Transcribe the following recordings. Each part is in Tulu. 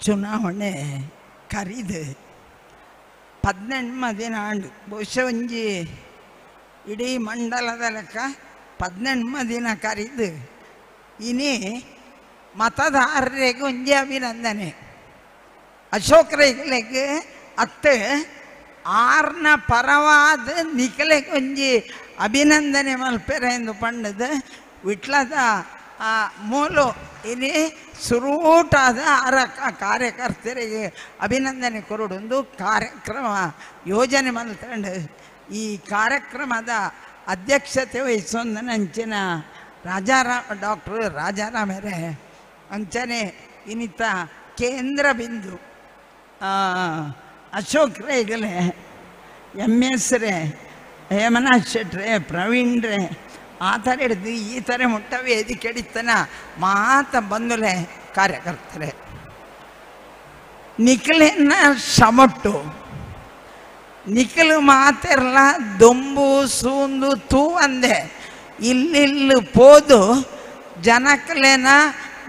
ಚುನಾವಣೆ ಕರಿದು 18 ದಿನ ಆಂಡು ಬಹುಶಃ ಒಂಜಿ ಇಡೀ ಮಂಡಲದ ಲೆಕ್ಕ 18 ದಿನ ಕರಿದು ಇನಿ ಮತದಾರರಿಗೆ ಒಂಜಿ ಅಭಿನಂದನೆ ಅಶೋಕ್ ರೈಗಳಿಗೆ ಅತ್ತೆ ಆರ್ನ ಪರವಾದ ನಿಕಲೆಗೆ ಒಂಜಿ ಅಭಿನಂದನೆ ಮಲ್ಪೆರೆ ಎಂದು ಪಂಡದು ವಿಟ್ಲದ ಮೂಲು ಇನಿ ಸುರೂಟಾದ ಆರ ಕಾರ್ಯಕರ್ತರಿಗೆ ಅಭಿನಂದನೆ ಕೊರಡೊಂದು ಕಾರ್ಯಕ್ರಮ ಯೋಜನೆ ಮಲ್ತಂಡು ಈ ಕಾರ್ಯಕ್ರಮದ ಅಧ್ಯಕ್ಷತೆ ವಹಿಸೊಂದನಂಚಿನ ರಾಜಾರಾಮ್ ಡಾಕ್ಟರ್ ರಾಜಾರಾಮರೇ ಅಂಚನೆ ಇನ್ನಿತ ಕೇಂದ್ರ ಬಿಂದು ಅಶೋಕ್ ರೈಗಲೆ ಎಮ್ ಎಸ್ ರೇ ಹೇಮನಾಥ್ ಶೆಟ್ರೆ ಪ್ರವೀಣ್ ರೇ ಆ ಥರ ಹಿಡಿದು ಈ ಥರ ಮುಟ್ಟ ವೇದಿಕೆ ಹಿಡಿತನ ಮಾತ ಬಂದುಲೆ ಕಾರ್ಯಕರ್ತರೆ ನಿಖಲೆನ್ನ ಶ್ರಮಟ್ಟು ನಿಖಲು ಮಾತಿರಲ್ಲ ದೊಂಬು ಸೂಂದು ತೂ ಅಂದೆ ಇಲ್ಲಿಲ್ಲು ಪೋದು ಜನಕ್ಕಲೇನ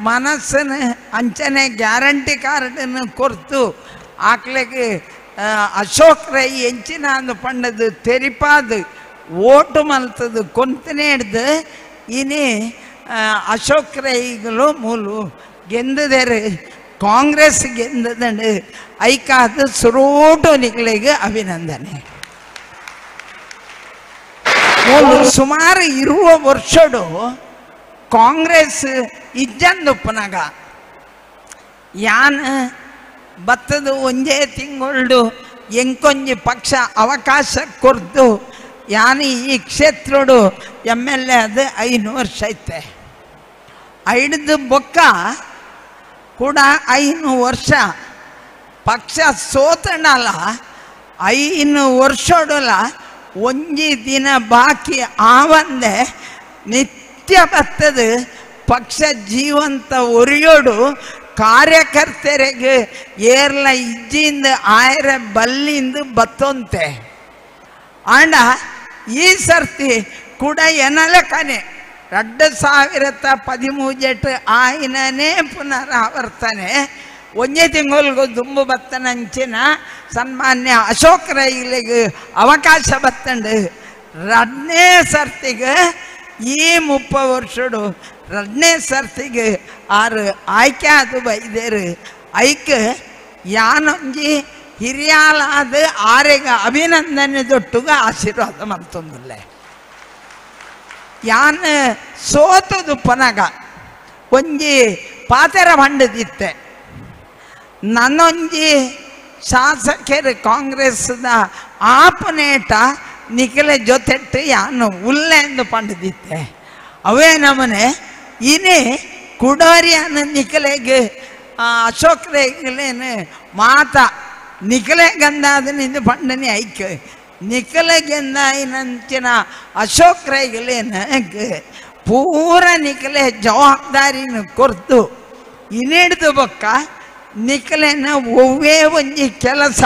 ಮನಸ್ಸನ್ನು ಅಂಚನೆ ಗ್ಯಾರಂಟಿ ಕಾರ್ಡನ್ನು ಕೊರ್ತು ಆಕ್ಲೆಗೆ ಅಶೋಕ್ ರೈ ಎಂಚಿನ ಅಂದು ಪಂಡದು ತೆರಿಪಾದು ಓಟು ಮಲ್ತದು ಕೊಂತನೇ ಹಿಡ್ದು ಇನಿ ಅಶೋಕ್ ರೈಗಳು ಮೂಲು ಗೆಂದದೇರು ಕಾಂಗ್ರೆಸ್ ಗೆಂದದಂಡು ಐಕಾದ ಸುರೋಟು ನಿಗಳಿಗೆ ಅಭಿನಂದನೆ. ಮೂಲು ಸುಮಾರು ಇರುವ ವರ್ಷಡು ಕಾಂಗ್ರೆಸ್ ಇಜ್ಜಂದುಪ್ಪನಾಗ ಯಾನ್ ಬತ್ತದು ಒಂಜೇ ತಿಂಗಳು ಎಂಕೊಂಜಿ ಪಕ್ಷ ಅವಕಾಶ ಕೊರ್ದು ಯಾನು ಈ ಕ್ಷೇತ್ರಡು M L A ಅದು 5 ವರ್ಷ ಐತೆ ಐದು ಬೊಕ್ಕ ಕೂಡ 5 ವರ್ಷ ಪಕ್ಷ ಸೋತಣಲ್ಲ 5 ವರ್ಷಡಲ್ಲ ಒಂಜಿ ದಿನ ಬಾಕಿ ಆವಂದೆ ನಿತ್ಯ ಬತ್ತದು ಪಕ್ಷ ಜೀವಂತ ಒರಿಯೋಡು ಕಾರ್ಯಕರ್ತರಿಗೆ ಏರ್ಲ ಇಜ್ಜಿಂದ ಆಯರ ಬಲ್ಲಿಂದ ಬತ್ತೊಂತೆ ಆಂಡ ಈ ಸರ್ತಿ ಕೂಡ ಎನಲಕನೆ 2013 ಆಯ್ನೇ ಪುನರಾವರ್ತನೆ ಒಂದೇ ತಿಂಗಳಿಗೂ ದುಂಬು ಬತ್ತನಂಚಿನ ಸನ್ಮಾನ್ಯ ಅಶೋಕ್ ರೈಲಿಗೆ ಅವಕಾಶ ಬತ್ತಂಡು 2ನೇ ಸರ್ತಿಗೆ ಈ 30 ವರ್ಷಡು 2ನೇ ಸರ್ತಿಗೆ ಆರು ಆಯ್ಕೆ ಅದು ಬೈದೇರು ಐಕ್ ಯಾನೊಂಜಿ ಹಿರಿಯಾಲಾದ ಆರೆಗ ಅಭಿನಂದನೆ ದೊಟ್ಟುಗ ಆಶೀರ್ವಾದ ಮಲ್ತೊಂದುಲ್ಲೆ ಯಾನ್ ಸೋತದು ಪನಗ ಒಂಜಿ ಪಾತೆರ ಬಂಡದಿತ್ತೆ ನನ್ನೊಂಜಿ ಶಾಸಕರು ಕಾಂಗ್ರೆಸ್ದ ಆಪನೇಟ ನಿಖಲೆ ಜೊತೆಟ್ಟು ಯಾನು ಉಲ್ಲೆ ಎಂದು ಪಂಡದಿತ್ತೆ ಅವೇ ನಮನೆ ಇನಿ ಕುಡೋರಿಯಾನ ನಿಖಲೆಗೆ ಅಶೋಕ್ ರೈಗಲೇನು ಮಾತ ನಿಖಲೆ ಗಂಧಾದನಿಂದ ಪಂಡನೆ ಐಕ್ ನಿಖಲೆ ಗೆಂದಾಯಿನಂಚಿನ ಅಶೋಕ್ ರೈಗಲೇನು ಪೂರ ನಿಖಲೆ ಜವಾಬ್ದಾರಿನ ಕೊರ್ತು ಇನ್ನಿಡ್ದು ಬೊಕ್ಕ ನಿಖಲೆನ ಒವ್ವೇ ಒಂಜಿ ಕೆಲಸ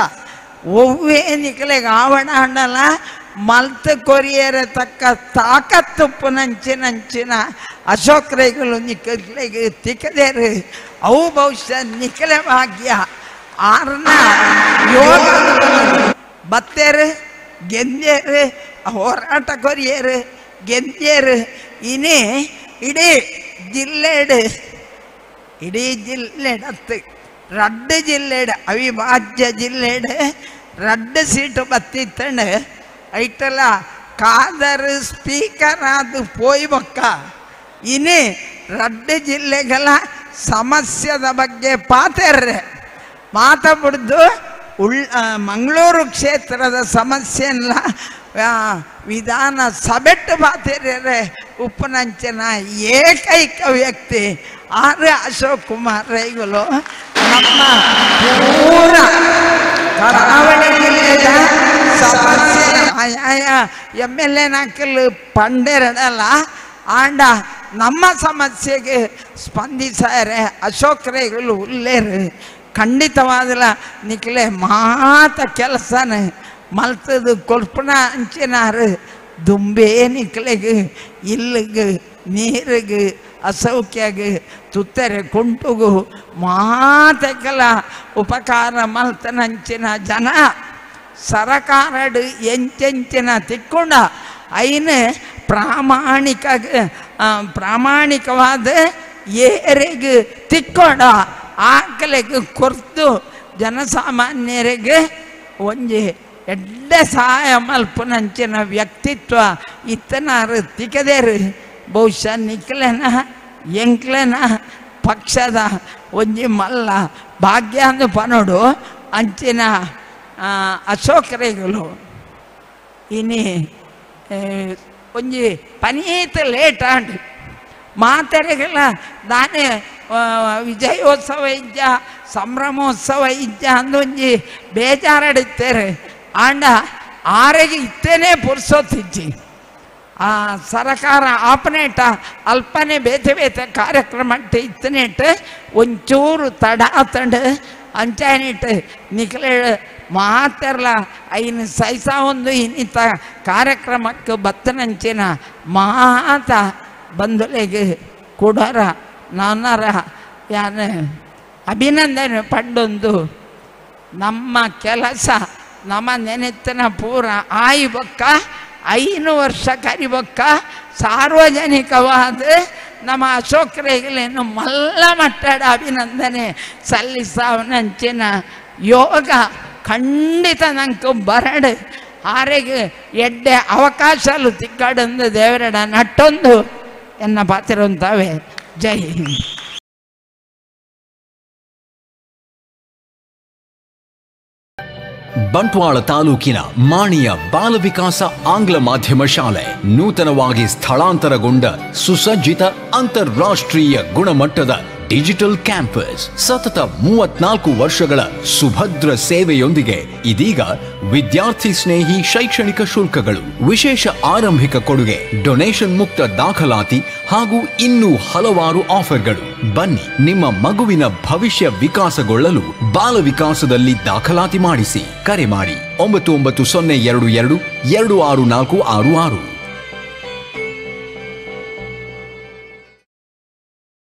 ಒವ್ವೇ ನಿಖಲೆಗೆ ಆವಣ ಹಣ್ಣಲ್ಲ ಮಲ್ತ ಕೊರಿಯರ ತಕ್ಕ ತಾಕತ್ತುಪ್ಪು ನಂಚಿನಂಚಿನ ಅಶೋಕ್ ರೈಗಳು ನಿಖಲೆಗೆ ತಿಕ್ಕದೇರು ಅವು ಬಹುಶಃ ನಿಖಲೆ ಭಾಗ್ಯ ಆರ್ನ ಯೋಗ ಬತ್ತೇರು ಗೆಂದೇರು ಹೋರಾಟ ಕೊರಿಯರು ಗೆಂದೇರು ಇನಿ ಇಡೀ ಜಿಲ್ಲೆಡು ಇಡೀ ಜಿಲ್ಲೆಡತ್ತು ರಡ್ಡು ಜಿಲ್ಲೆಡು ಅವಿಭಾಜ್ಯ ಜಿಲ್ಲೆಡು ರಡ್ಡು ಸೀಟು ಬತ್ತಿತ್ತಂಡು ಐಟಲ್ಲ ಖಾದರ್ ಸ್ಪೀಕರ್ ಅದು ಪೋಯ್ ಬೊಕ್ಕ ಇನಿ ರಡ್ಡು ಜಿಲ್ಲೆಗಳ ಸಮಸ್ಯೆದ ಬಗ್ಗೆ ಪಾತೆರ್ರೆ ಮಾತ ಬಿಡ್ದು ಮಂಗಳೂರು ಕ್ಷೇತ್ರದ ಸಮಸ್ಯೆಲ್ಲ ವಿಧಾನ ಸಭೆಟ್ಟು ಪಾತೆರ್ರೆ ಉಪ್ಪನಂಚಿನ ಏಕೈಕ ವ್ಯಕ್ತಿ ಆರ್ ಅಶೋಕ್ ಕುಮಾರ್ ರೈಗಳು ನಮ್ಮ ಪೂರ ಕರಾವಳಿ ಜಿಲ್ಲೆಯ ಸಮಸ್ಯೆ ಆಯಾಯ M L A ನಾಕಲ್ ಪಂಡೆರಡಲ್ಲ ಆಂಡ ನಮ್ಮ ಸಮಸ್ಯೆಗೆ ಸ್ಪಂದಿಸಾರೆ ಅಶೋಕ್ ರೈಗಳು ಉಲ್ಲೇರು ಖಂಡಿತವಾದಲ ನಿಖಲೆ ಮಾತ ಕೆಲಸನ ಮಲ್ತದು ಕೊಲ್ಪನ ಅಂಚಿನಾರು ದುಂಬೇ ನಿಖಲೆಗೆ ಇಲ್ಲಿಗೆ ನೀರಿಗೆ ಅಸೌಖ್ಯಗೆ ತುತ್ತರೆ ಕುಂಟುಗು ಮಾತೆಕಲ ಉಪಕಾರ ಮಲ್ತನಂಚಿನ ಜನ ಸರಕಾರಡು ಎಂಚೆಂಚಿನ ತಿಕ್ಕೊಂಡ ಐನ ಪ್ರಾಮಾಣಿಕ ಪ್ರಾಮಾಣಿಕವಾದ ಏರೆಗೆ ತಿಕ್ಕೊಂಡ ಆಕಲೆಗೆ ಕೊರ್ತು ಜನಸಾಮಾನ್ಯರಿಗೆ ಒಂಜಿ ಎಡ್ಡೆ ಸಹಾಯ ಮಲ್ಪುನಂಚಿನ ವ್ಯಕ್ತಿತ್ವ ಇತ್ತನಾರು ತಿಕ್ಕದೇರು ಬಹುಶಃ ನಿಕ್ಲೆನ ಎಂಕ್ಲೆನ ಪಕ್ಷದ ಒಂಜಿ ಮಲ್ಲ ಭಾಗ್ಯ ಅಂದು ಪನೋಡು ಅಂಚಿನ ಅಶೋಕರೇಗಳು ಇನಿ ಒಂಜಿ ಪನೀತ ಲೇಟ್ ಆಂಡ್ ಮಾತೆರೆಗೆಲ್ಲ ದಾನೆ ವಿಜಯೋತ್ಸವ ಇಜ್ಜ ಸಂಭ್ರಮೋತ್ಸವ ಇಜ್ಜ ಅಂದೊಂಜಿ ಬೇಜಾರಡಿತ್ತೇರೆ ಆಂಡ ಆರೆಗೆ ಇತ್ತೇನೆ ಪುರ್ಸೊತ್ತಿಜ್ಜಿ ಆ ಸರಕಾರ ಆಪನೇಟ ಅಲ್ಪನೆ ಬೇತೆ ಬೇತೆ ಕಾರ್ಯಕ್ರಮ ಇತ್ತನೇಟ್ ಒಂಚೂರು ತಡ ಆತಂಡು ಅಂಚಾನಿಟ್ಟು ನಿಖಲೆ ಮಾತೆರ್ಲ ಐನು ಸೈಸ ಒಂದು ಇನ್ನಿತ ಕಾರ್ಯಕ್ರಮಕ್ಕೆ ಬತ್ತನಂಚಿನ ಮಾತ ಬಂಧುಲೆಗೆ ಕೊಡರ ನಾನರ ಯಾನ ಅಭಿನಂದನೆ ಪಂಡೊಂದು ನಮ್ಮ ಕೆಲಸ ನಮ್ಮ ನೆನೆತ್ತನ ಪೂರ ಆಯಿ ಬೊಕ್ಕ 5 ವರ್ಷ ಕರಿಬೊಕ್ಕ ಸಾರ್ವಜನಿಕವಾದ ನಮ್ಮ ಅಶೋಕರೇಗಲೇನು ಮಲ್ಲ ಮಟ್ಟದ ಅಭಿನಂದನೆ ಸಲ್ಲಿಸವನಂಚಿನ ಯೋಗ ಖಂಡಿತ ನಂಗೆ ಬರಡು ಆರೆಗೆ ಎಡ್ಡೆ ಅವಕಾಶಲು ತಿಕ್ಕಾಡಂದು ದೇವರಡ ನಟ್ಟೊಂದು ಎನ್ನ ಪಾತಿರುವಂತಾವೆ. ಜೈ ಹಿಂದ್. ಬಂಟ್ವಾಳ ತಾಲೂಕಿನ ಮಾಣಿಯ ಬಾಲವಿಕಾಸ ಆಂಗ್ಲ ಮಾಧ್ಯಮ ಶಾಲೆ ನೂತನವಾಗಿ ಸ್ಥಳಾಂತರಗೊಂಡ ಸುಸಜ್ಜಿತ ಅಂತಾರಾಷ್ಟ್ರೀಯ ಗುಣಮಟ್ಟದ ಡಿಜಿಟಲ್ ಕ್ಯಾಂಪಸ್ ಸತತ 34 ವರ್ಷಗಳ ಸುಭದ್ರ ಸೇವೆಯೊಂದಿಗೆ ಇದೀಗ ವಿದ್ಯಾರ್ಥಿ ಸ್ನೇಹಿ ಶೈಕ್ಷಣಿಕ ಶುಲ್ಕಗಳು, ವಿಶೇಷ ಆರಂಭಿಕ ಕೊಡುಗೆ, ಡೊನೇಷನ್ ಮುಕ್ತ ದಾಖಲಾತಿ ಹಾಗೂ ಇನ್ನೂ ಹಲವಾರು ಆಫರ್ಗಳು. ಬನ್ನಿ, ನಿಮ್ಮ ಮಗುವಿನ ಭವಿಷ್ಯ ವಿಕಾಸಗೊಳ್ಳಲು ಬಾಲವಿಕಾಸದಲ್ಲಿ ದಾಖಲಾತಿ ಮಾಡಿಸಿ. ಕರೆ ಮಾಡಿ 9902226466.